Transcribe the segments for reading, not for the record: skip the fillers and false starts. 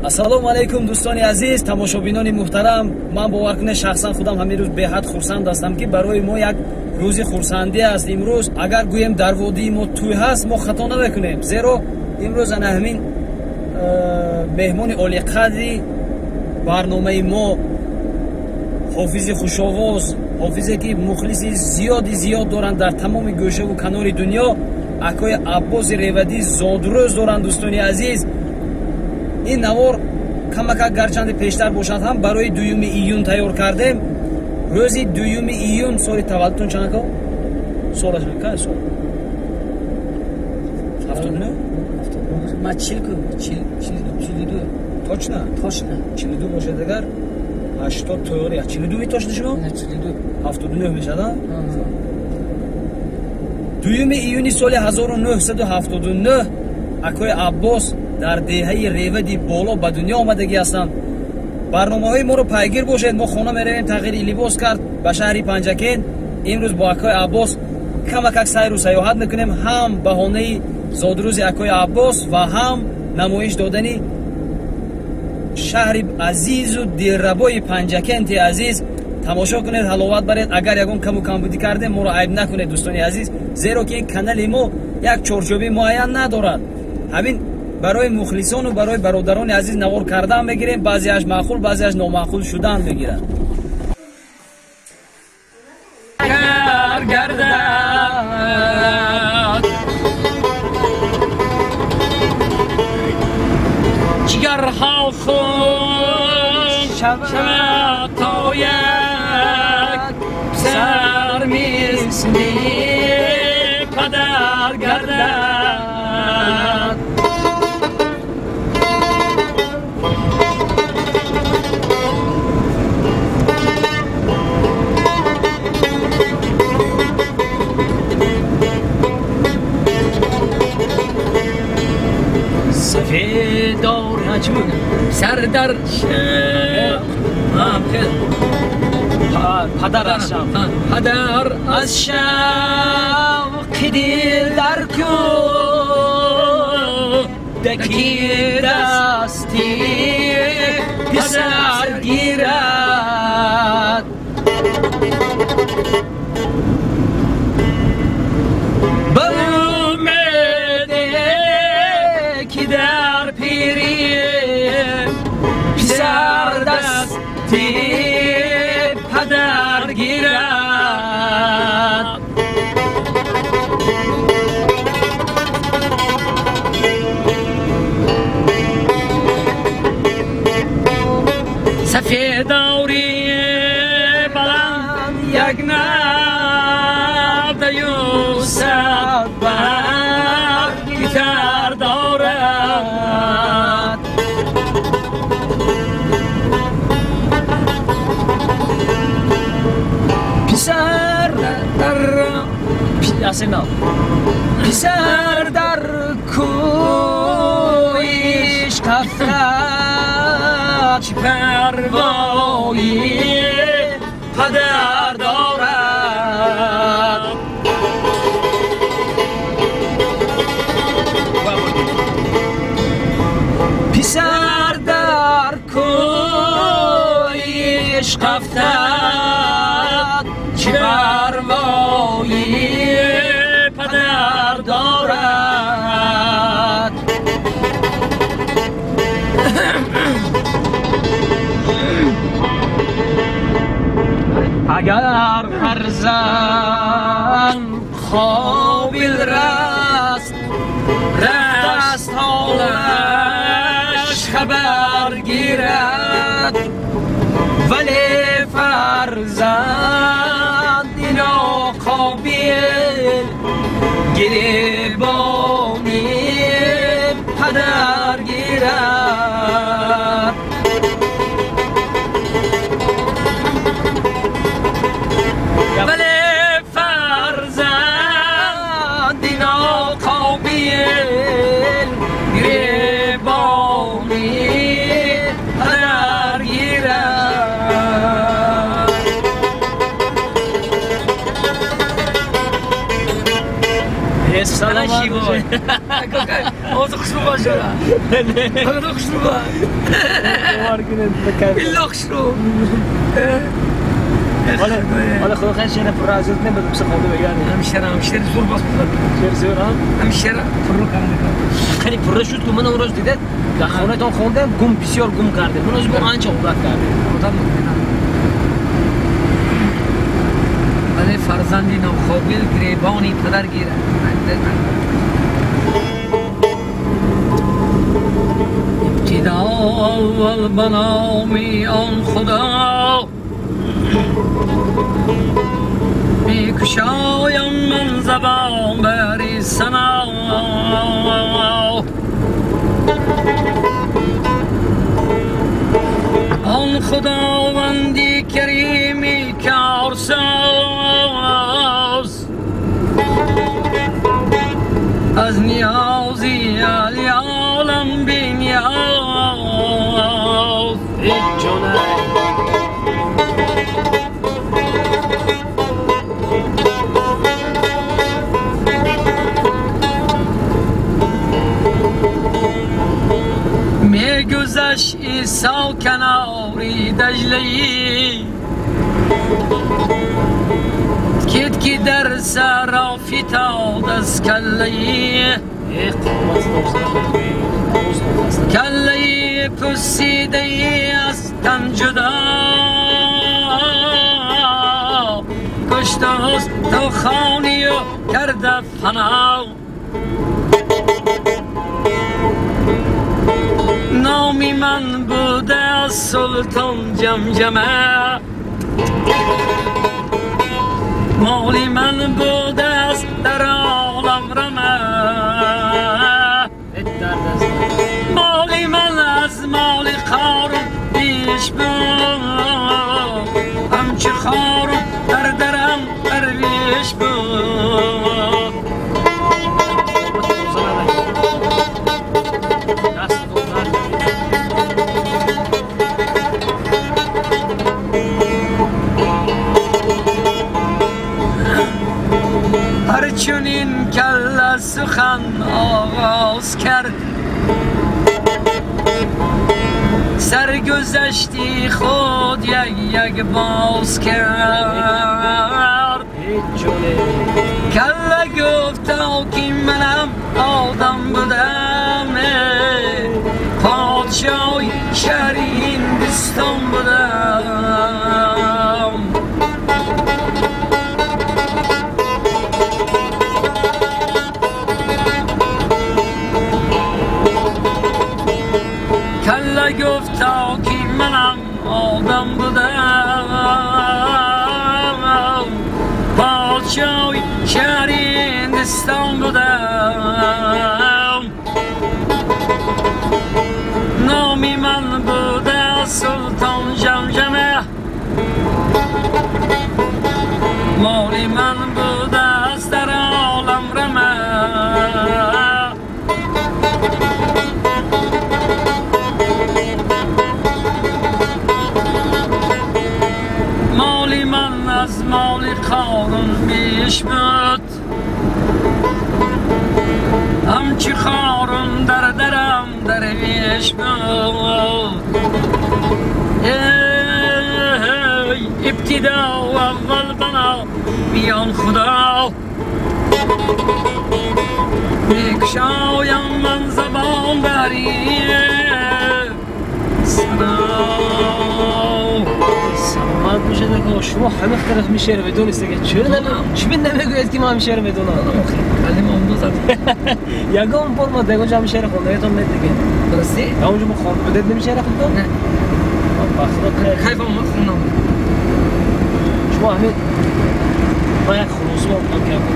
Ассалому алайкум дӯстони азиз, тамошобинони муҳтарам. Ман бовар кунед шахсан худам ҳамин рӯз беҳад хурсанд ҳастам, ки барои мо як рӯзи хурсандӣ аст. Имрӯз агар гӯем дар водии мо тӯй ҳаст, мо хато намекунем, зеро имрӯз ана ҳамин меҳмони олиқадри барномаи мо, ҳофизи хушовоз, ҳофизе ки мухлиси зиёди зиёд доранд дар тамоми гӯшаву канори дунё, акои Аббоси Ревадӣ зодрӯз доранд. Дӯстони азиз, ин навор камакак гарчанде пештар бошад ҳам барои 2 июн тайёр кардем. Рӯзи 2 июн соли таваллудтон чанд ако? Солаш кай сол? 79? Ма 40 ку, 42. Точно? Точно. 42 бошад агар 80 тоғри. 42 ми точно шумо? 42. 79 мешад, а? 2 июни соли 1979 акои Аббос дар деҳаи Ревади боло ба дунё омадагӣ ҳастанд. Барномаҳои моро пайгир бошед. Мо хона меравем, тағйири либос кард ба шаҳри Панҷакент. Имрӯз бо акои Аббос камакак сайру саёҳат мекунем, ҳам баҳонаи зодрӯзи акои Аббос ва ҳам намоиш додани шаҳри азизу дилрабои Панҷакенти азиз. Тамошо кунед, ҳаловат баред. Агар ягон каму камбудӣ кардем, моро айб накунед дӯстони азиз, зеро ки ин канали мо як чорчӯбаи муайян надорад. Ҳамин барои мухлисону барои бародарони азиз навор кардан мегирем, баъзеаш маъқул, баъзеаш номаъқул шудан мегирад. Ҷигарҳо хун шавад то як писар мисли падар гардад. Сафедор сар дар падар аз шавқ, падар аз шавқи дил дар кӯдаки дасти писар гирад. Ба умеде ки дар пирӣ писар дасти падар гирад. Сафедори баланд як навдаю сад барги тар дорад. Писар дар писар дар кӯи ишқ афтад, чӣ парвои падар дорад. Писар дар кӯи ишқ афтад, чӣ парвои падар дорад. Агар фарзанд қобил раст, раст ҳолаш хабар гирад, вале фарзанди ноқобил гиребони падар гирад. Вале фарзанди ноқобил гиребони падар гирад. Саломат бошед. Овози хушрӯ бошад. Худо хушрӯ. Бовар кунед бикайф. Билла хушрӯ. ҳола худо хайр шеър пурра аз ёд набуд писа хонда мегардем. Ҳам шеър зур боз мехӯрд. Шеър зур ҳам? Ҳам шеър пурра карда. Хеле пурра шуд ку ман он рӯз дидед дар хонаатон хондем гум бисёр гум кардем. Ман оз бо анча одат кардем. Одат мекунем. Вале фарзанди нохобил гиребони падар гирад. Ибтидо аввал ба номи он худо мекушоям ман забон бари сано он худованди карими корсоз аз ниёзи аҳли олам бениёз. Эй ҷонай. Мегузашт Исо канори Даҷлаи кид ки дар саро фитод аз каллаи каллаи пусидаи аз тан ҷудо куштааст то хонию карда фано. Номи ман буда султон ҷамҷама моли ман будааст дар олам рама моли ман аз моли Қорун беш буд ҳамчу хорун дар дарам дарвеш буд. Ҳарчунин калла сухан оғоз кард саргузашти худ як як боз кард. Калла гуфт то ки манам одам будам подшоҳи шаҳри Ҳиндистон будам. Калла гуфт то ки манам одам будам подшоҳи шаҳри Ҳиндистон будам. Номи ман буда султон ҷамҷама моли ман будааст дар олам рама. Моли ман аз моли Қорун беш буд ҳамчу хорун дар дарам дарвеш буд. Эй ибтидо аввал ба номи он худо мекушоям ман забон бари сано. Саломат бошед ака, шумо ҳама тараф ми шеър медонистед ки чаро чӣ намегӯед ки ман ҳам шеър медонам? Калима омӯзад. Ягон бор ма ягон ҷо ҳам шеър хондаятон медиги. Дурусти? Ягон ҷо мо хонда будед неми шеър худтон? Не. Ба худо кайф омад хондам. Шумо ҳамин ман як хулоса омадам ки аку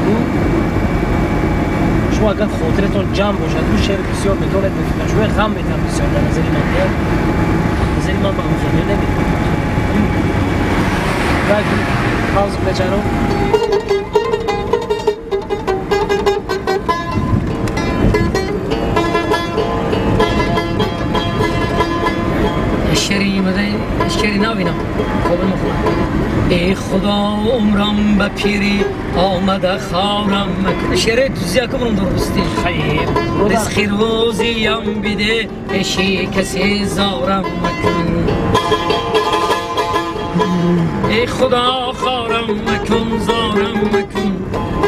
шумо агар хотиратон ҷамъ бошад ду шеър бисёр медонед мефикрам шумо ғам метавон бисёр дар назари ман назари ман ба ғамхонӣ намедиҳад. Так, паузу бечаро. Шеъри имадаи шеъри нав инам қобил мехонам. Эй Худо умрам ба пирӣ омада хорам макун. Шеъри тузия кумрам дурусти. Хайр. Ризқи рӯзиям биде пеши касе зорам макун. Эй Худо хорам макун, зорам макун.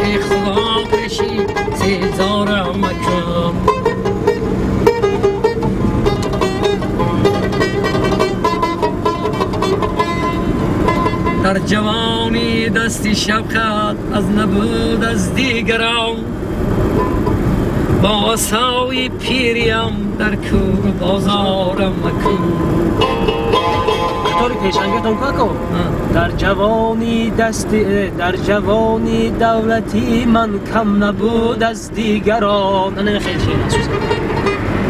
Эй Худо пеши касе зорам макун. Дар ҷавонӣ дасти шафқат аз набуд аз дигарон, бо асои пириям дар кӯру бозорам макун. Қатори пешангатон како? Дар ҷавонӣ дасти дар ҷавонӣ давлати ман кам набуд аз дигарон. Ана хеле шеър аст.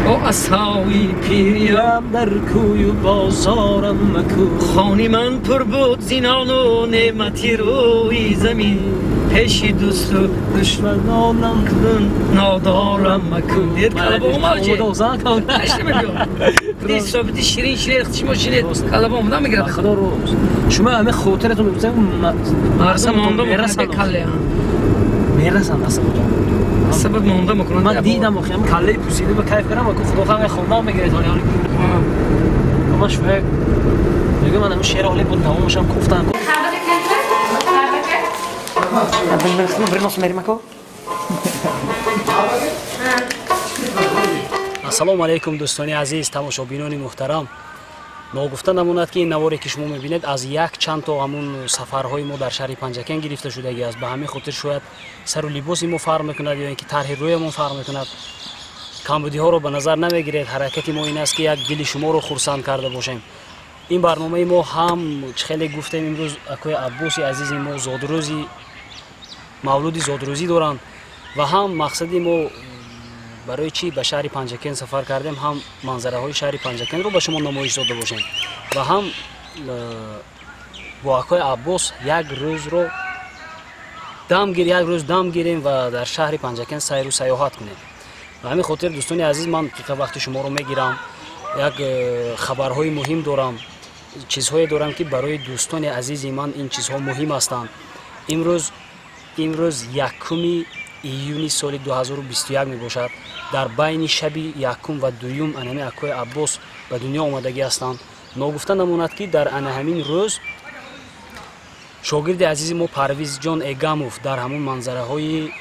Бо асои пириям дар кӯю бозорам макун. Хони ман пур буд зинону неъмати рӯи замин, пеши дӯсту душманонам кун нодорам макун. Дед калаба омад че? Собити ширин ширин шумо ширин калаба омада мегирад. Худо рӯз. Шумо ҳама хотиратон мегӯзад мардум монда мекунад калла. Мерасанд асабатон. Сабаб монда мекунанд. Ман дидам охи ҳам каллаи пӯсида ба кайф кардам, ку худо хоҳад хондан мегирад ҳоли ҳоли. Ама шумо мегӯям ман ҳамин шеър ҳоли буд тамомашам кофтан. Ассалому алайкум дӯстони азиз, тамошобинони муҳтарам. Ногуфта намонад ки ин наворе ки шумо мебинед аз як чанд то ҳамун сафарҳои мо дар шаҳри Панҷакент гирифта шудагӣ аст. Ба ҳамин хотир шояд сару либоси мо фарқ мекунад ё ин ки тарҳи рӯямон фарқ мекунад. Камбудиҳоро ба назар намегиред. Ҳаракати мо ин аст ки як дили шуморо хурсанд карда бошем. Ин барномаи мо ҳам чӣ хеле гуфтем имрӯз акои Аббоси азизи мо зодрӯзи мавлуди зодрӯзӣ доранд ва ҳам мақсади мо барои чӣ ба шаҳри Панҷакент сафар кардем, ҳам манзараҳои шаҳри Панҷакентро ба шумо намоиш дода бошем ва ҳам бо акои Аббос як рӯзро як рӯз дам гирем ва дар шаҳри Панҷакент сайру сайёҳат кунем. Ба ҳамин хотир дӯстони азиз, ман дақиқа вақти шуморо мегирам, як хабарҳои муҳим дорам, чизҳое дорам ки барои дӯстони азизи ман ин чизҳо муҳим ҳастанд. Имрӯз 1 июни соли 2021 мебошад. Дар байни шаби якум ва дуюм анами акои Аббос ба дунё омадагӣ ҳастанд. Ногуфта намонад ки дар ана ҳамин рӯз шогирди азизи мо Парвизҷон Эгамов дар ҳамун манзараҳои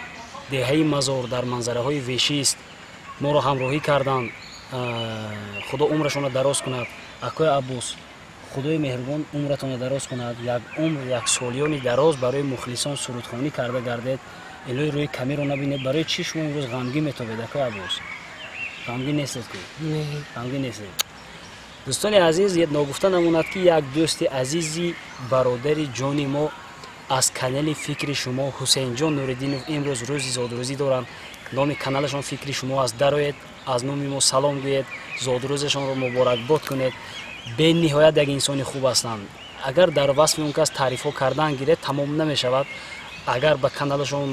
деҳаи Мазор, дар манзараҳои Вешист моро ҳамроҳӣ карданд. Худо умрашонро дароз кунад. Акои Аббос, Худои меҳрубон умратонро дароз кунад. Як умр, як солиёни дароз барои мухлисон сурудхонӣ карда гардед. Илоҳи рӯи камеро набинед. Барои чӣ шумо имрӯз ғамгин метобед, акои Аббос? Ғамгин нестед ку? Ғамгин нестед. Дӯстони азиз, ногуфта намонад ки як дӯсти азизи бародари ҷони мо аз канали Фикри шумо Ҳусейнҷон Нуриддинов имрӯз рӯзи зодрӯзӣ доранд. Номи каналашон Фикри шумо аст. Дароед, аз номи мо салом гӯед, зодрӯзашонро муборакбод кунед. Бениҳоят як инсони хуб ҳастанд. Агар дар васфи он кас таърифҳо кардан гиред, тамом намешавад. Агар ба каналашон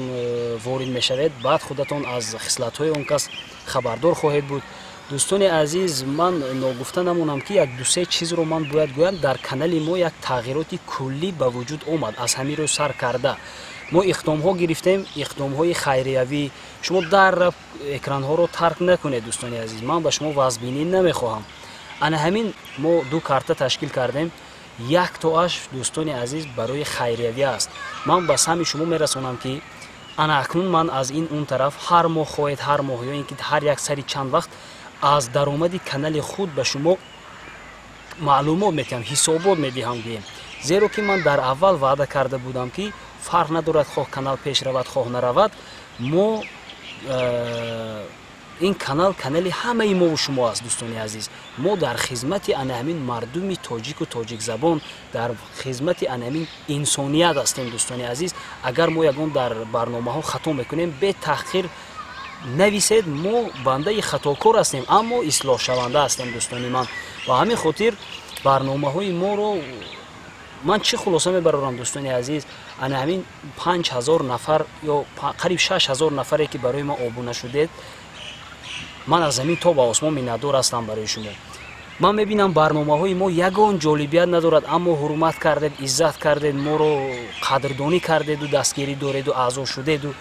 ворид мешавед, баъд худатон аз хислатҳои он кас хабардор хоҳед буд. Дӯстони азиз, ман ногуфта намонам ки як дусе чизро ман бояд гӯям. Дар канали мо як тағйироти куллӣ ба вуҷуд омад. Аз ҳамин рӯз сар карда мо иқдомҳо гирифтем, иқдомҳои хайриявӣ. Шумо дар экранҳоро тарк накунед дӯстони азиз, ман ба шумо вазбинӣ намехоҳам. Ана ҳамин мо ду карта ташкил кардем. Як тоаш дӯстони азиз барои хайриявӣ аст. Ман ба самъи шумо мерасонам ки ана акнун ман аз ин он тараф ҳар моҳ хоҳед, ҳар моҳ ё ин ки ҳар як сари чанд вақт аз даромади канали худ ба шумо маълумот медиҳам, ҳисобот медиҳам гӯем. Зеро ки ман дар аввал ваъда карда будам ки фарқ надорад хоҳ канал пеш равад хоҳ наравад, мо ин канал канали ҳамаи мову шумо аст дӯстони азиз. Мо дар хизмати ана ҳамин мардуми тоҷику тоҷикзабон, дар хизмати ана ҳамин инсоният ҳастем дӯстони азиз. Агар мо ягон дар барномаҳо хато мекунем, бетаҳқир нависед, мо бандаи хатокор ҳастем, аммо ислоҳшаванда ҳастем дӯстони ман. Ба ҳамин хотир барномаҳои моро ман чӣ хулоса мебарорам дӯстони азиз? Ана ҳамин 5000 нафар ё қариб 6000 нафаре ки барои ма обуна шудед, ман аз замин то ба осмон миннатдор ҳастам барои шумо. Ман мебинам барномаҳои мо ягон ҷолибият надорад, аммо ҳурмат кардед, иззат кардед, моро қадрдонӣ кардеду дастгирӣ дореду аъзо шудеду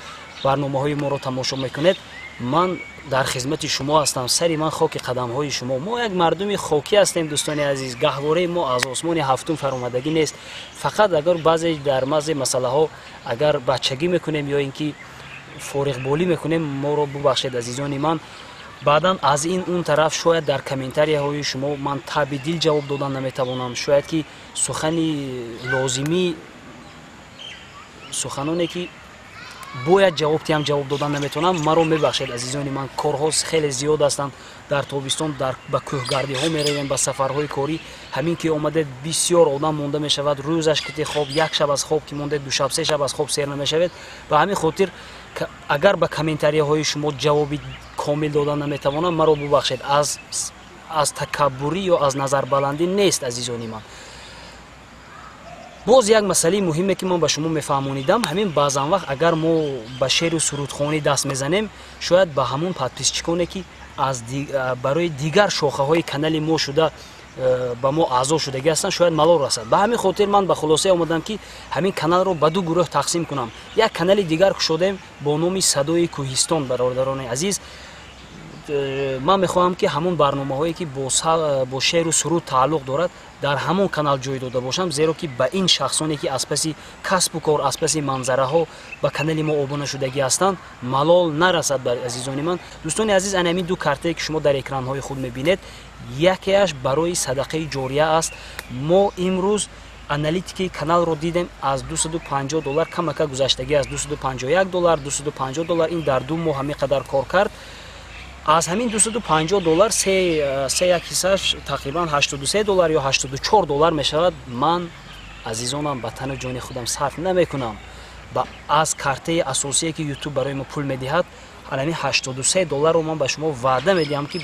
барномаҳои моро тамошо мекунед. Ман дар хизмати шумо ҳастам, сари ман хоки қадамҳои шумо. Мо як мардуми хокӣ ҳастем, дӯстони азиз. Гаҳвораи мо аз осмони ҳафтум фаромадагӣ нест. Фақат агар баъзе дар баъзе масъалаҳо агар бачагӣ мекунем ё ин ки фориғболӣ мекунем, моро бубахшед, азизони ман. Баъдан аз ин он тараф шояд дар комментарияҳои шумо ман таби дил ҷавоб додан наметавонам, шояд ки сухани лозимӣ, суханоне ки бояд ҷавоб диҳам, ҷавоб додан наметавонам. Маро мебахшед, азизони ман. Корҳо хеле зиёд ҳастанд. Дар тобистон ба кӯҳгардиҳо меравем, ба сафарҳои корӣ. Ҳамин ки омадед, бисёр одам монда мешавад. Рӯзаш ки хоб, як шаб аз хоб ки мондед, ду шаб, се шаб аз хоб сер намешавед. Ба ҳамин хотир агар ба комментарияҳои шумо ҷавоби комил додан наметавонам, маро бубахшед. Аз такаббурӣ ё аз назарбаландӣ нест, азизони ман. Боз як масъалаи муҳиме ки ман ба шумо мефаҳмонидам, ҳамин баъзан вақт агар мо ба шеру сурудхонӣ даст мезанем, шояд ба ҳамон подписчиконе ки барои дигар шохаҳои канали мо шуда ба мо аъзо шудагӣ ҳастанд, шояд малол расад. Ба ҳамин хотир ман ба хулосае омадам, ки ҳамин каналро ба ду гурӯҳ тақсим кунам. Як канали дигар кушодем бо номи Садои кӯҳистон. Бародарони азиз, ман мехоҳам, ки ҳамон барномаҳое ки бо шеъру суруд тааллуқ дорад, дар ҳамон канал ҷой дода бошам, зеро ки ба ин шахсоне ки аз паси касбу кор, аз паси манзараҳо ба канали мо обуна шудагӣ ҳастанд, малол нарасад бар азизони ман. Дӯстони азиз, ана ҳамин ду картае ки шумо дар экранҳои худ мебинед, якеаш барои садақаи ҷория аст. Мо имрӯз аналитикаи каналро дидем, аз 250 доллар камака гузаштагӣ аст, 251 доллар, 250 доллар. Ин дар 2 моҳ ҳамин қадар кор кард. Аз ҳамин 250 доллар се як ҳиссааш тақрибан 83 доллар ё 84 доллар мешавад. Ман, азизонам, ба тану ҷони худам сарф намекунам. Аз картаи асосие ки Ютуб барои мо пул медиҳад, анами 83 долларро ман ба шумо ваъда медиҳам, ки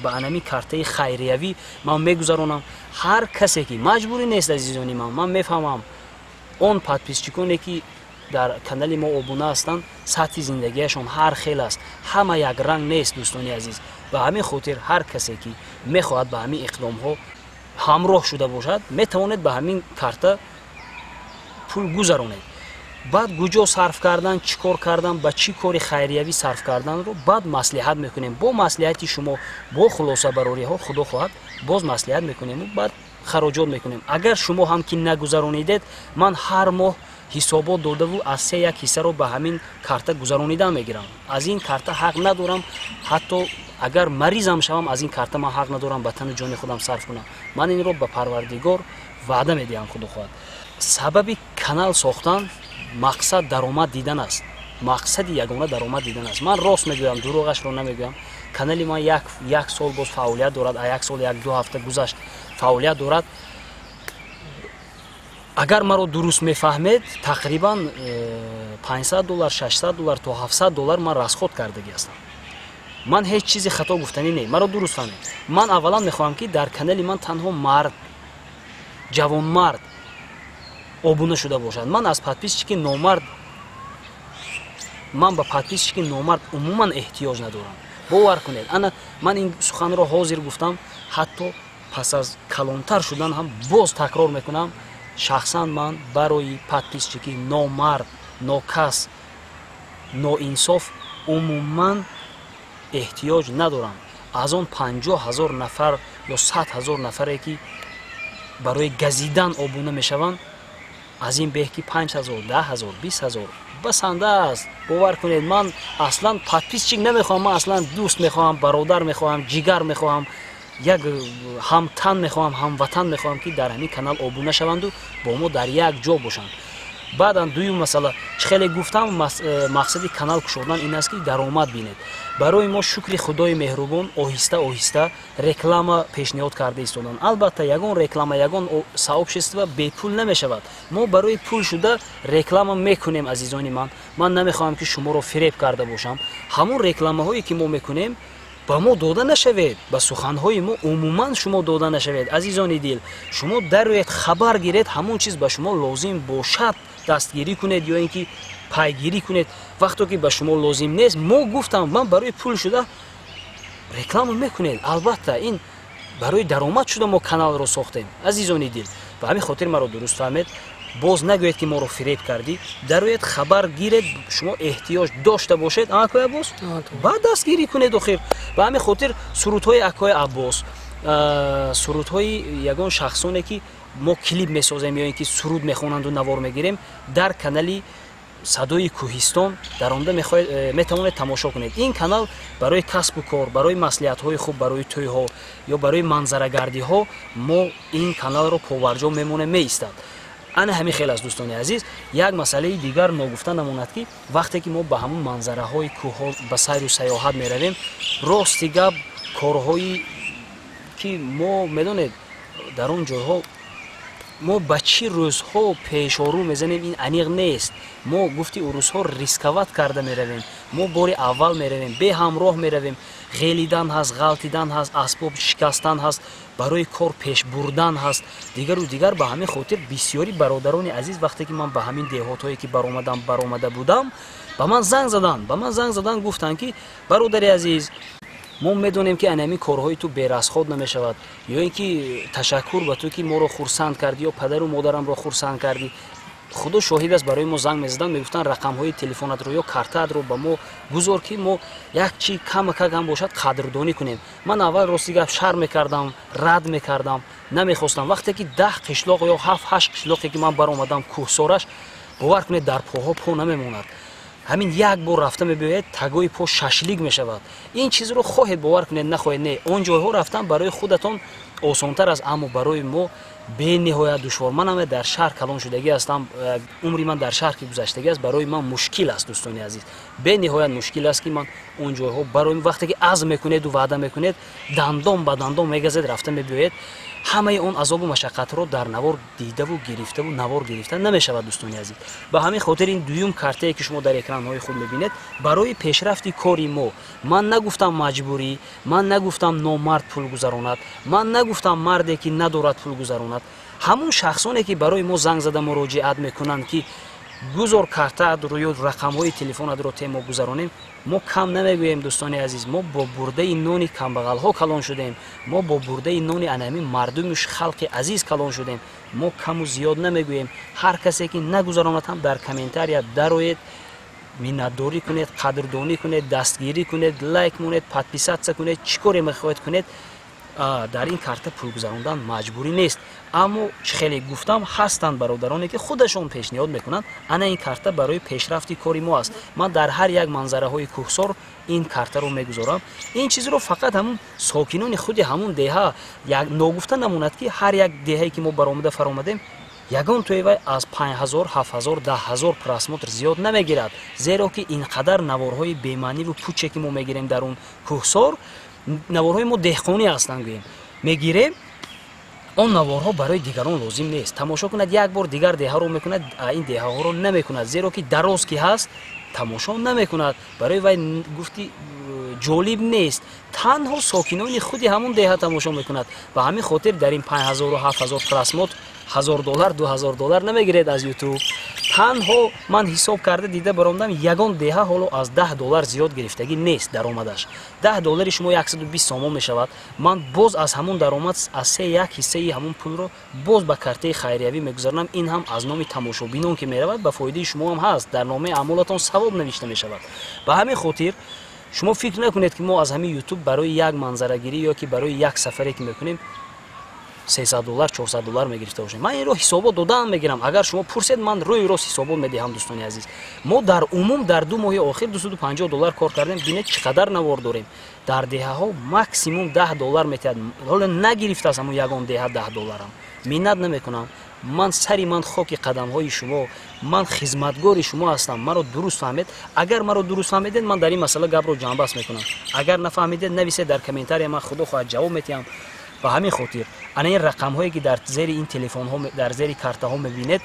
ба анами картаи хайриявӣ ман мегузаронам. Ҳар касе ки маҷбурӣ нест, азизони ман, ман мефаҳмам, он подписчиконе ки дар канали мо обуна ҳастанд, сатҳи зиндагиашон ҳар хел аст, ҳама якранг нест, дӯстони азиз. Ба ҳамин хотир ҳар касе ки мехоҳад ба ҳамин иқдомҳо ҳамроҳ шуда бошад, метавонед ба ҳамин карта пул гузаронед. Баъд куҷо сарф кардан, чӣ кор кардан, ба чӣ кори хайриявӣ сарф карданро баъд маслиҳат мекунем. Бо маслиҳати шумо, бо хулосабарориҳо, худо хоҳад, боз маслиҳат мекунему баъд хароҷот мекунем. Агар шумо ҳам ки нагузаронидед, ман ҳар моҳ ҳисобот додаву аз се як ҳиссаро ба ҳамин карта гузаронидан мегирам. Аз ин карта ҳақ надорам, ҳатто агар маризам шавам, аз ин карта ман ҳақ надорам ба тану ҷони худам сарф кунам. Ман инро ба Парвардигор ваъда медиҳам, худо хоҳад. Сабаби канал сохтан мақсад даромад дидан аст. Мақсади ягона даромад дидан аст. Ман рост мегӯям, дурӯғашро намегӯям. Канали ман як сол боз фаъолият дорад, а як сол як ду ҳафта гузашт фаъолият дорад. Агар маро дуруст мефаҳмед, тақрибан 500 доллар, 600 доллар то 700 доллар ман расход кардагӣ ҳастам. Ман ҳеҷ чизи хато гуфтанӣ не, маро дуруст фаҳмед. Ман аввалан мехоҳам, ки дар канали ман танҳо мард, ҷавонмард обуна шуда бошад. Ман аз подписчики номард, ман ба подписчики номард умуман эҳтиёҷ надорам, бовар кунед. Ана ман ин суханро ҳозир гуфтам, ҳатто пас аз калонтар шудан ҳам боз такрор мекунам. Шахсан ман барои подписчики номард, нокас, ноинсоф умуман эҳтиёҷ надорам. Аз он 50 000 нафар ё 100 000 нафаре ки барои газидан обуна мешаванд, аз ин беҳ ки 5000, 10 000, 20 000 басанда аст. Бовар кунед, ман аслан подписчик намехоҳам, ман аслан дӯст мехоҳам, бародар мехоҳам, ҷигар мехоҳам, як ҳамтан мехоҳам, ҳамватан мехоҳам, ки дар ҳамин канал обуна шаванду бо мо дар як ҷо бошанд. Баъдан дуюм масъала, чӣ хеле гуфтам, мақсади канал кушодан ин аст, ки даромад бинед. Барои мо, шукри Худои меҳрубон, оҳиста оҳиста реклама пешниҳод карда истоданд. Албатта, ягон реклама, ягон сообщество бепул намешавад. Мо барои пул шуда реклама мекунем, азизони ман. Ман намехоҳам, ки шуморо фиреб карда бошам. Ҳамон рекламаҳое ки мо мекунем, ба мо дода нашавед, ба суханҳои мо умуман шумо дода нашавед, азизони дил. Шумо дароед, хабар гиред, ҳамон чиз ба шумо лозим бошад, дастгирӣ кунед ё ин ки пайгирӣ кунед. Вақто ки ба шумо лозим нест, мо гуфтам, ман барои пул шуда реклама мекунед. Албатта, ин Барои даромад шуда мо каналро сохтем, азизони дил. Ба ҳамин хотир маро дуруст фаҳмед, боз нагӯед, ки моро фиреб кардӣ. Дароед, хабар гиред, шумо эҳтиёҷ дошта бошед, акои Аббос, баъд дастгирӣ кунед охир. Ба ҳамин хотир сурудҳои акои Аббос, сурудҳои ягон шахсоне, ки мо клип месозем ё ин ки суруд мехонанду навор мегирем, дар канали Садои Кӯҳистон даромада метавонед тамошо кунед. Ин канал барои касбу кор, барои маслиҳатҳои хуб, барои тӯйҳо ё барои манзарагардиҳо мо ин каналро поварҷо мемонем, меистад. Ана ҳамин хел аст, дӯстони азиз. Як масъалаи дигар ногуфта намонад, ки вақте ки мо ба ҳамун манзараҳои кӯҳҳо ба сайру саёҳат меравем, рости гап, корҳои ки мо медонед, дар он ҷойҳо мо ба чӣ рӯзҳо пешорӯ мезанем, ин аниқ нест. Мо, гуфти урусҳо, рисковать карда меравем. Мо бори аввал меравем, беҳамроҳ меравем, ғелидан ҳаст, ғалтидан ҳаст, асбоб шикастан ҳаст, барои кор пеш бурдан ҳаст, дигару дигар. Ба ҳамин хотир бисёри бародарони азиз, вақте ки ман ба ҳамин деҳотҳое ки баромадам, баромада будам, ба ман занг заданд, гуфтанд, ки бародари азиз, мо медонем, ки ана ҳамин корҳои ту берасход намешавад, ё ин ки ташаккур ба ту, ки моро хурсанд кардӣ ё падару модарамро хурсанд кардӣ. Худо шоҳид аст, барои мо занг мезаданд, мегуфтанд: рақамҳои телефонатро ё картаатро ба мо гузор, ки мо як чи камакак ҳам бошад қадрдонӣ кунем. Ман аввал, рости гап, шарм мекардам, рад мекардам, намехостам. Вақте ки 10 қишлоқ ё ҳафт ҳашт қишлоқе ки ман баромадам, кӯҳсораш, бовар кунед, дар поҳо по намемонад. Ҳамин як бор рафта мебиёед, тагои по шашлик мешавад. Ин чизро хоҳед бовар кунед, нахоҳед не. Он ҷойҳо рафтан барои худатон осонтар аст, аммо барои мо бениҳоят душвор. Ман ҳаме дар шаҳр калон шудагӣ ҳастам, умри ман дар шаҳр ки гузаштагӣ аст, барои ман мушкил аст, дӯстони азиз, бениҳоят мушкил аст, ки ман он ҷойҳо барои. Вақте ки азм мекунеду ваъда мекунед, дандон ба дандон мегазед, рафта мебиёед. Ҳамаи он азобу машаққатро дар навор дидаву гирифтаву навор гирифта намешавад, дӯстони азиз. Ба ҳамин хотир ин дуюм картае, ки шумо дар экранҳои худ мебинед, барои пешрафти кори мо. Ман нагуфтам маҷбурӣ, ман нагуфтам номард пул гузаронад, ман нагуфтам марде, ки надорад, пул гузаронад. Ҳамун шахсоне, ки барои мо занг зада муроҷиат мекунанд, ки гузор картаатро ё рақамҳои телефонатро те, мо гузаронем, мо кам намегӯем, дӯстони азиз. Мо бо бурдаи нони камбағалҳо калон шудем, мо бо бурдаи нони анами мардуми халқи азиз калон шудем. Мо каму зиёд намегӯем. Ҳар касе, ки нагузаронад ҳам, дар комментария дароед, миннатдорӣ кунед, қадрдонӣ кунед, дастгирӣ кунед, лайк монед, подписаться кунед, чӣ коре мехоҳед кунед. Дар ин карта пул гузарондан маҷбурӣ нест, аммо чӣ хеле гуфтам, ҳастанд бародароне, ки худашон пешниҳод мекунанд. Ана ин карта барои пешрафти кори мо аст. Ман дар ҳар як манзараҳои кӯҳсор ин картаро мегузорам. Ин чизро фақат ҳамун сокинони худи ҳамун деҳа. Ногуфта намонад, ки ҳар як деҳае, ки мо баромада фаромадем, ягон тои вай аз 5000, 7000, 10 000 просмотр зиёд намегирад, зеро ки ин қадар наворҳои бемаъниву пуче, ки мо мегирем дар он кӯҳсор, наворҳои мо деҳқонӣ ҳастанд, гӯем, мегирем. Он наворҳо барои дигарон лозим нест. Тамошо кунад як бор, дигар деҳаро мекунад, ин деҳаҳоро намекунад, зеро ки дароз ки ҳаст, тамошо намекунад, барои вай, гуфти, ҷолиб нест. Танҳо сокинони худи ҳамон деҳа тамошо мекунад. Ба ҳамин хотир дар ин 5000-у 7000 просмотр 1000 доллар, 2000 доллар намегиред аз Ютуб. Танҳо ман ҳисоб карда дида баромадам, ягон деҳа ҳоло аз 10 доллар зиёд гирифтагӣ нест даромадаш. 10 доллари шумо 120 сомон мешавад. Ман боз аз ҳамон даромад аз се як ҳиссаи ҳамон пулро боз ба картаи хайриявӣ мегузаронам. Ин ҳам аз номи тамошобинон ки меравад, ба фоидаи шумо ҳам ҳаст, дар номаи аъмолатон савоб навишта мешавад. Ба ҳамин хотир шумо фикр накунед, ки мо аз ҳамин Ютуб барои як манзарагирӣ ё ки барои як сафаре, ки мекунем, 300 доллар, 400 доллар мегирифта бошем. Ман инро ҳисобот додаам мегирам. Агар шумо пурсед, ман рӯи рост ҳисобот медиҳам. Дӯстони азиз, мо дар умум дар 2 моҳи охир 250 доллар кор кардем. Бинед, чӣ қадар навор дорем. Дар деҳаҳо максимум 10 доллар метиҳад. Ҳоло нагирифтааст ҳамун ягон деҳа 10 долларам. Миннат намекунам. Ман сари ман хоки қадамҳои шумо, ман хизматгори шумо ҳастам. Маро дуруст фаҳмед. Агар маро дуруст фаҳмидед, ман дар ин масъала гапро ҷамъбаст мекунам. Агар нафаҳмидед, нависед дар комментария, ман, худо хоҳад, ҷавоб метиҳам. Ба ҳамин хотир ана ин рақамҳое, ки дар зери ин телефонҳо, дар зери картаҳо мебинед,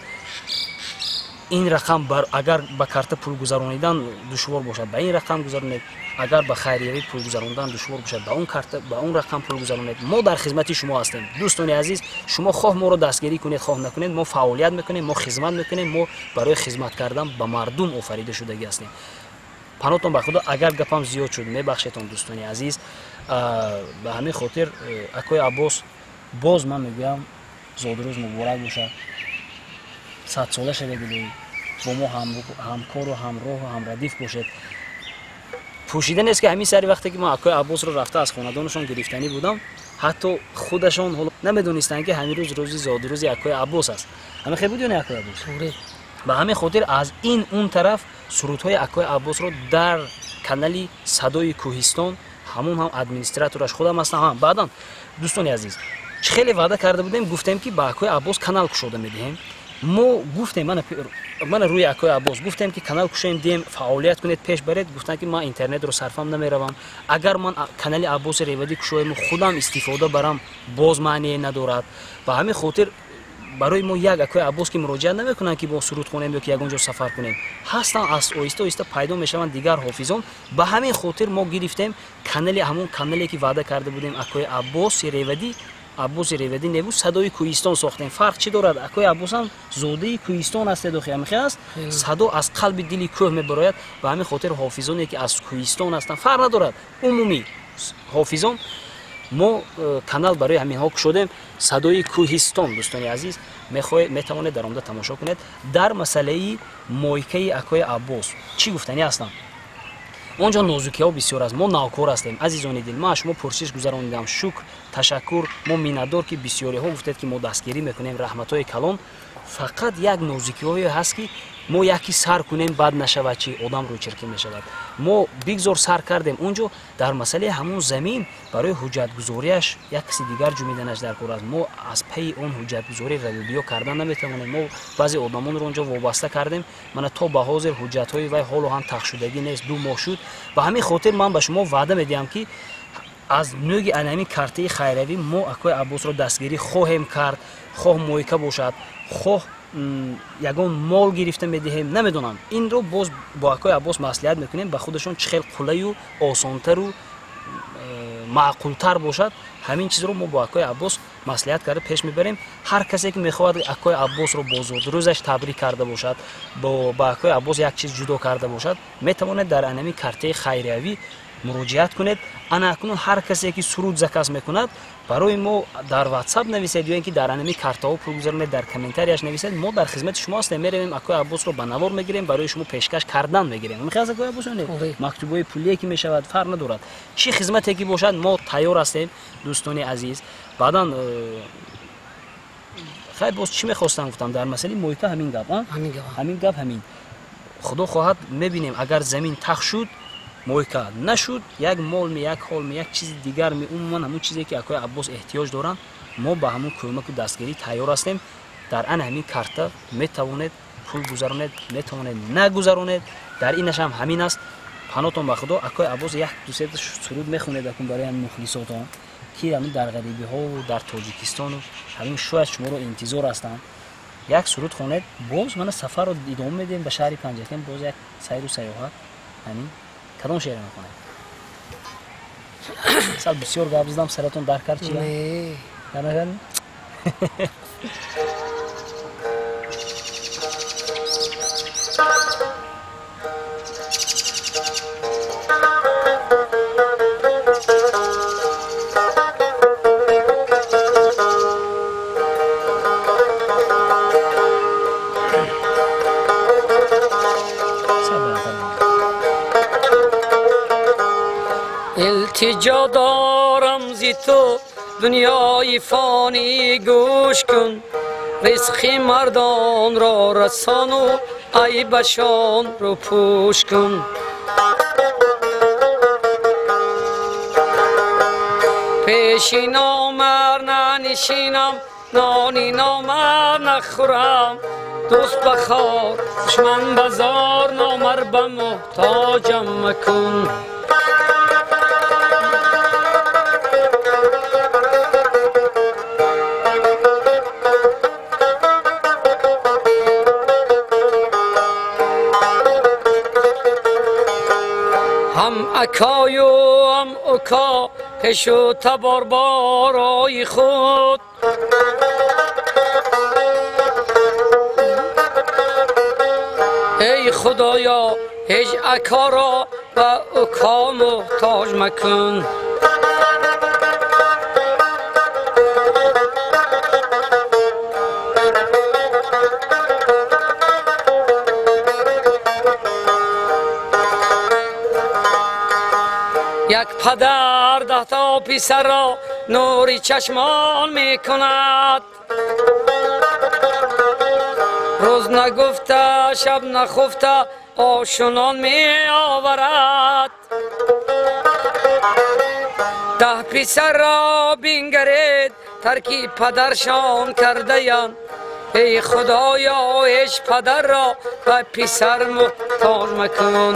ин рақам, агар ба карта пул гузаронидан душвор бошад, ба ин рақам гузаронед. Агар ба хайриявӣ пул гузарондан душвор бошад, ба он карта, ба он рақам пул гузаронед. Мо дар хизмати шумо ҳастем, дӯстони азиз. Шумо хоҳ моро дастгирӣ кунед, хоҳ накунед, мо фаъолият мекунем, мо хизмат мекунем. Мо барои хизмат кардан ба мардум офарида шудагӣ ҳастем. Панотон ба худо. Агар гапам зиёд шуд, мебахшедон, дӯстони азиз. Ба ҳамин хотир акои Аббос, боз ман мегӯям, зодрӯз муборак бошад, 100 сола шавед, илоҳӣ бо мо ҳамкору ҳамроҳу ҳамрадиф бошед. Пӯшида нест, ки ҳамин сари вақте ки ман акои Аббосро рафта аз хонадонашон гирифтанӣ будам, ҳатто худашон ҳоло намедонистанд, ки ҳамин рӯз рӯзи зодрӯзи акои Аббос аст. Ҳамин хел буд ё не, акои Аббос? Ба ҳамин хотир аз ин он тараф сурудҳои акои Аббосро дар канали Садои Кӯҳистон, ҳамон ҳам администратораш худам ҳастам. Баъдан, дӯстони азиз, чӣ хеле ваъда карда будем, гуфтем, ки ба акои Аббос канал кушода медиҳем. Мо гуфтем, мана рӯи акои Аббос гуфтем, ки канал кушоем, диҳем, фаъолият кунед, пеш баред. Гуфтанд, ки ман интернетро сарфам намеравам, агар ман канали Аббоси Ревадӣ кушоему худам истифода барам, боз маъние надорад. Ба ҳамин хотир барои мо як акои Аббос ки муроҷиат намекунанд, ки мо суруд хонем ё ки ягон ҷо сафар кунем. Ҳастанд, аз оҳиста оҳиста пайдо мешаванд дигар ҳофизон. Ба ҳамин хотир мо гирифтем канали, ҳамон канале, ки ваъда карда будем, акои Аббоси Ревадӣ, Аббоси Ревадӣ неву, Садои Кӯҳистон сохтем. Фарқ чӣ дорад? Акои Аббосам зодаи кӯҳистон ҳастед, охи ҳамихе аст, садо аз қалби дили кӯҳ мебарояд. Ба ҳамин хотир ҳофизоне, ки аз кӯҳистон ҳастанд, фарқ надорад, умумӣ ҳофизон, мо канал барои ҳаминҳо кушодем, Садои Кӯҳистон. Дӯстони азиз, мехоҳед, метавонед дар омада тамошо кунед. Дар масъалаи мойкаи акои Аббос чӣ гуфтанӣ ҳастам? Он ҷо нозукиҳо бисёр аст. Мо навкор ҳастем, азизони дил. Ман аз шумо пурсиш гузаронидам. Шукр, ташаккур, мо миннатдор, ки бисёриҳо гуфтед, ки мо дастгирӣ мекунем, раҳматҳои калон. Фақат як нозукиҳое ҳаст, ки мо яки сар кунем, бад нашавад, чи одам рӯйчиркӣ мешавад. Мо бигзор сар кардем. Он ҷо дар масъалаи ҳамон замин барои ҳуҷҷатгузориаш як каси дигар ҷумиданаш дар кор аст. Мо аз пайи он ҳуҷҷатгузорӣ равибиё кардан наметавонем. Мо баъзе одамонро он ҷо вобаста кардем. Мана то ба ҳозир ҳуҷҷатҳои вай ҳоло ҳам тахшудагӣ нест, 2 моҳ шуд. Ба ҳамин хотир ман ба шумо ваъда медиҳам, ки аз нӯги анами картаи хайравӣ мо акои Аббосро дастгирӣ хоҳем кард. Хоҳ мойка бошад, хоҳ ягон мол гирифта медиҳем, намедонам, инро боз бо акои Аббос маслиҳат мекунем. Ба худашон чӣ хел қулаю осонтару маъқултар бошад, ҳамин чизро мо бо акои Аббос маслиҳат карда пеш мебарем. Ҳар касе, ки мехоҳад акои Аббосро бо зодрӯзаш табрик карда бошад, ба акои Аббос як чиз ҷудо карда бошад, метавонед дар анами картаи хайриявӣ муроҷиат кунед. Ана акнун ҳар касе, ки суруд заказ мекунад, барои мо дар Ватсап нависед ё ин ки дар анами картаҳо пул гузаронед, дар комментарияш нависед. Мо дар хизмати шумо ҳастем. Меравем, акои Аббосро ба навор мегирем, барои шумо пешкаш кардан мегирем. Мехоҳад акои Аббос ё не? Мактубҳои пулие ки мешавад, фарқ надорад, чӣ хизмате ки бошад, мо тайёр ҳастем, дӯстони азиз. Баъдан хай, боз чӣ мехостам гуфтам дар масъалаи мойка? Ҳамин гап, ҳамин гап, ҳамин. Худо хоҳад, мебинем, агар замин тах шуд, мойка нашуд, як молми, як ҳолми, як чизи дигар ми, умуман ҳамун чизе, ки акои Аббос эҳтиёҷ доранд, мо ба ҳамун кӯмаку дастгирӣ тайёр ҳастем. Дар ана ҳамин карта метавонед пул гузаронед, метавонед нагузаронед, дар инашам ҳамин аст. Панотон ба Худо. Акои Аббос, як дусета суруд мехонед акун барои ҳамин мухлисотон, ки ҳамин дар ғарибиҳову дар Тоҷикистону ҳамин шояд шуморо интизор ҳастанд. Як суруд хонед, боз мана сафарро идома медиҳем ба шаҳри Панҷакент, боз як сайру сайёҳат. Ҳамин кадом шеъре мехонед? Сал бисёр гап задам, саратон дар кард? Чи дар накард? Илтиҷо дорам зи ту, дунёи фонӣ, гӯш кун, ризқи мардонро расону айбашонро пӯш кун. Пеши номар нанишинам, нони номар нахӯрам, дӯст ба хор, душман ба зор, номар ба муҳтоҷам макун. Ҳам акою ҳам ука, хешу табор барои худ, эй Худоё, ҳеҷ акоро ба ука муҳтоҷ макун. Падар 10 писарро нури чашмон мекунад. Рӯз нагуфта шаб нахуфта ошунон меоварад. 10 писарро бингаред тарки падаршон кардаянд. Эй Худоё, ҳеҷ падарро ба писар муҳтоҷ макун.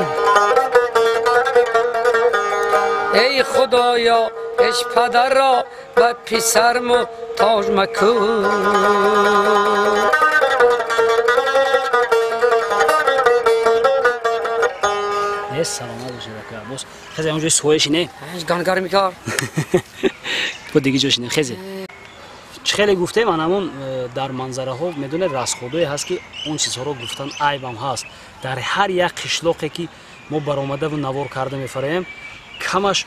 Эй Худоё, ҳеҷ падарро ба писар муҳтоҷ макун. Саломат бошед ака Аббос. Хезе онҷо соя шине? Гангар микар. Бо диги ҷо шине хезе. Чӣ хеле гуфтем, анамон дар манзараҳо медонед расходое ҳаст ки он чизҳоро гуфтан айбам ҳаст. Дар ҳар як қишлоқе ки мо баромадаву навор карда мефароем, камаш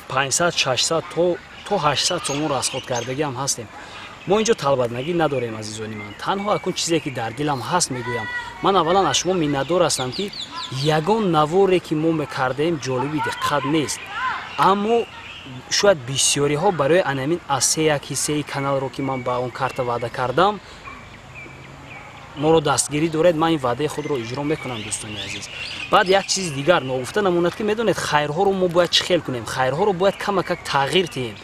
500, 600 то 800 сомон расход кардагиам ҳастем. Мо инҷо талбаднагӣ надорем, азизони ман. Танҳо акун чизе ки дар дилам ҳаст мегӯям. Ман аввалан аз шумо миннатдор ҳастам ки ягон наворе ки мо мекардаем ҷолиби диққат нест. Аммо шояд бисёриҳо барои анамин аз се як ҳиссаи каналро ки ман ба он карта ваъда кардам, моро дастгирӣ доред. Ман ин ваъдаи худро иҷро мекунам, дӯстони азиз. Баъд як чизи дигар ногуфта намонад ки медонед хайрҳоро мо бояд чӣ хел кунем? Хайрҳоро бояд камакак тағйир диҳем.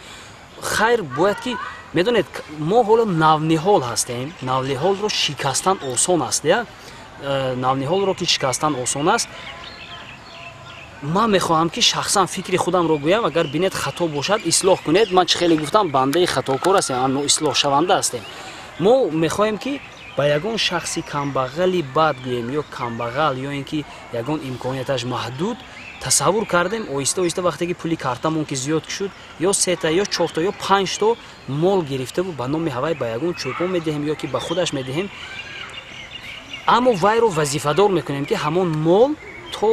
Хайр бояд ки медонед мо ҳоло навниҳол ҳастем. Навниҳолро шикастан осон аст, я? Навниҳолро ки шикастан осон аст. Ман мехоҳам ки шахсан фикри худамро гӯям, агар бинед хато бошад ислоҳ кунед. Ман чӣ хеле гуфтам, бандаи хатокор ҳастем, аммо ислоҳшаванда ҳастем. Мо мехоҳем ки ба ягон шахси камбағали бад гӯем ё камбағал ё ин ки ягон имконияташ маҳдуд тасаввур кардем. Оҳиста оҳиста вақте ки пули картамон ки зиёд шуд, ё сета ё чорта ё панҷто мол гирифтаву ба номи ҳавай ба ягон чӯпон медиҳем ё ки ба худаш медиҳем. Аммо вайро вазифадор мекунем ки ҳамон мол то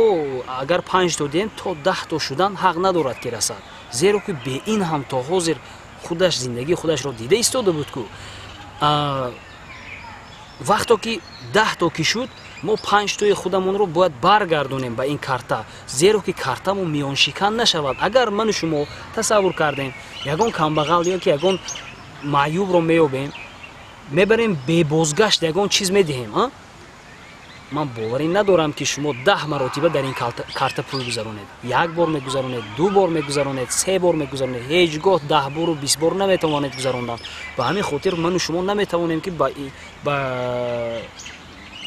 агар 5 то диҳем, то 10 то шудан ҳақ надорад ки расад, зеро ки бе ин ҳам то ҳозир худаш зиндагии худашро дида истода буд ку. Вақто ки 10 то ки шуд, мо 5 тои худамонро бояд баргардонем ба ин карта, зеро ки картамо миёншикан нашавад. Агар ману шумо тасаввур кардем, ягон камбағал ё ки ягон маъюбро меёбем, мебарем бебозгашт ягон чиз медиҳем, ман боварӣ надорам ки шумо 10 маротиба дар ин карта пул гузаронед. Як бор мегузаронед, 2 бор мегузаронед, 3 бор мегузаронед, ҳеҷ гоҳ 10 бору 20 бор наметавонед гузарондан. Ба ҳамин хотир ману шумо наметавонем ки ба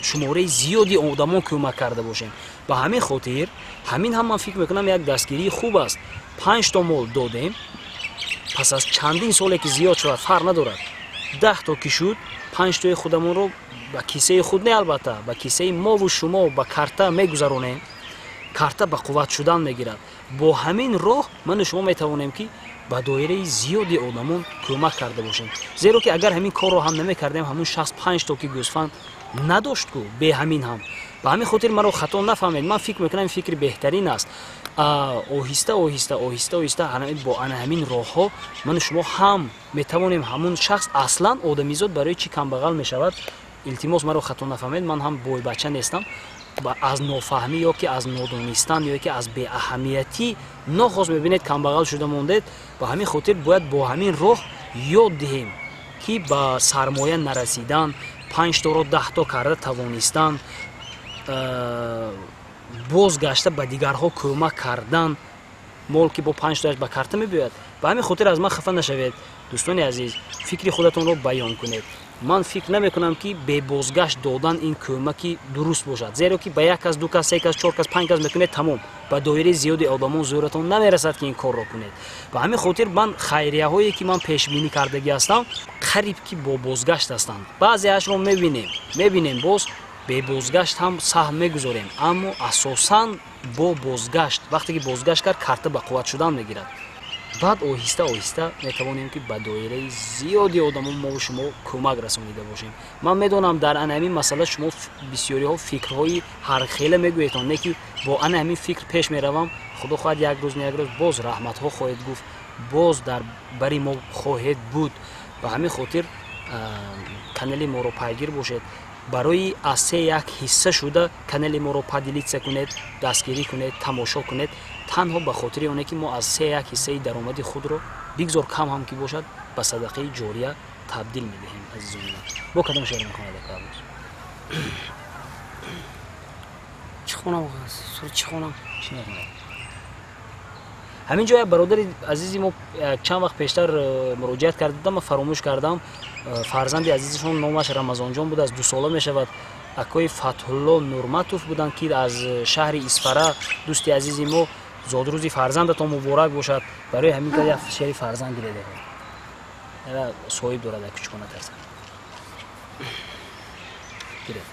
шумораи зиёди одамон кӯмак карда бошем. Ба ҳамин хотир ҳамин ҳам ман фикр мекунам як дастгирии хуб аст. 5 то мол додем, пас аз чандин соле ки зиёд шавад фарқ надорад, 10 то ки шуд, 5 тои худамонро ба кисаи худ не, албатта ба кисаи мову шумо ба карта мегузаронем. Карта ба қувват шудан мегирад. Бо ҳамин роҳ ману шумо метавонем ки ба доираи зиёди одамон кӯмак карда бошем, зеро ки агар ҳамин корро ҳам намекардем, ҳамун шахс 5 то ки гӯсфанд надошт ку бе ҳамин ҳам. Ба ҳамин хотир маро хато нафаҳмед, ман фикр мекунам фикри беҳтарин аст. Оҳиста оҳиста оҳиста оҳиста бо ана ҳамин роҳҳо ману шумо ҳам метавонем ҳамун шахс аслан одамизод барои чӣ камбағал мешавад. Илтимос, маро хато нафаҳмед, ман ҳам бойбача нестам. Аз нофаҳмӣ ё ки аз нодонистан ё ки аз беаҳамиятӣ нохост мебинед камбағал шуда мондед. Ба ҳамин хотир бояд бо ҳамин роҳ ёд диҳем ки ба сармоя нарасидан, 5 торо 10 то карда тавонистан, бозгашта ба дигарҳо кӯмак кардан. Мол ки бо 5 тояш ба карта мебиёяд. Ба ҳамин хотир аз ман хафа нашавед, дӯстони азиз, фикри худатонро баён кунед. Ман фикр намекунам ки бебозгашт додан ин кӯмаки дуруст бошад, зеро ки ба як кас, 2 кас, 3 кас, 4 кас, 5 кас мекунед, тамом, ба доираи зиёди одамон зӯратон намерасад ки ин корро кунед. Ба ҳамин хотир ман хайрияҳое ки ман пешбинӣ кардагӣ ҳастам, қариб ки бо бозгашт ҳастанд. Баъзеашро мебинем, боз бебозгашт ҳам саҳм мегузорем, аммо асосан бо бозгашт. Вақте ки бозгашт кард, карта ба қувват шудан мегирад. Баъд оҳиста оҳиста метавонем ки ба доираи зиёди одамон мову шумо кӯмак расонида бошем. Ман медонам, дар ана ҳамин масъала шумо бисёриҳо фикрҳои ҳархела мегӯедон, не ки бо ана ҳамин фикр пеш меравам. Худо хоҳад, як рӯз не як рӯз боз раҳматҳо хоҳед гуфт, боз дар бари мо хоҳед буд. Ба ҳамин хотир канали моро пайгир бошед. Барои аз се як ҳисса шуда канали моро поделиться кунед, дастгирӣ кунед, тамошо кунед, танҳо ба хотири оне ки мо аз се як ҳиссаи даромади худро, бигзор кам ҳам ки бошад, ба садақаи ҷория табдил медиҳем. Азизони ман, бо кадом шеър мехонад ака Аббос? Чӣ хонам? Чӣ хонам? Чӣ мехонад? Ҳамин ҷо як бародари азизи мо чанд вақт пештар муроҷиат карда будам, ман фаромӯш кардам. Фарзанди азизашон номаш Рамазонҷон будааст, 2 сола мешавад. Акои Фатҳулло Нурматов буданд, ки аз шаҳри Исфара, дӯсти азизи мо, зодрӯзи фарзандатон муборак бошад. Барои ҳамин ка як шеъри фарзанд гиреда, соҳиб дорад, кучукона тарсад, гиред.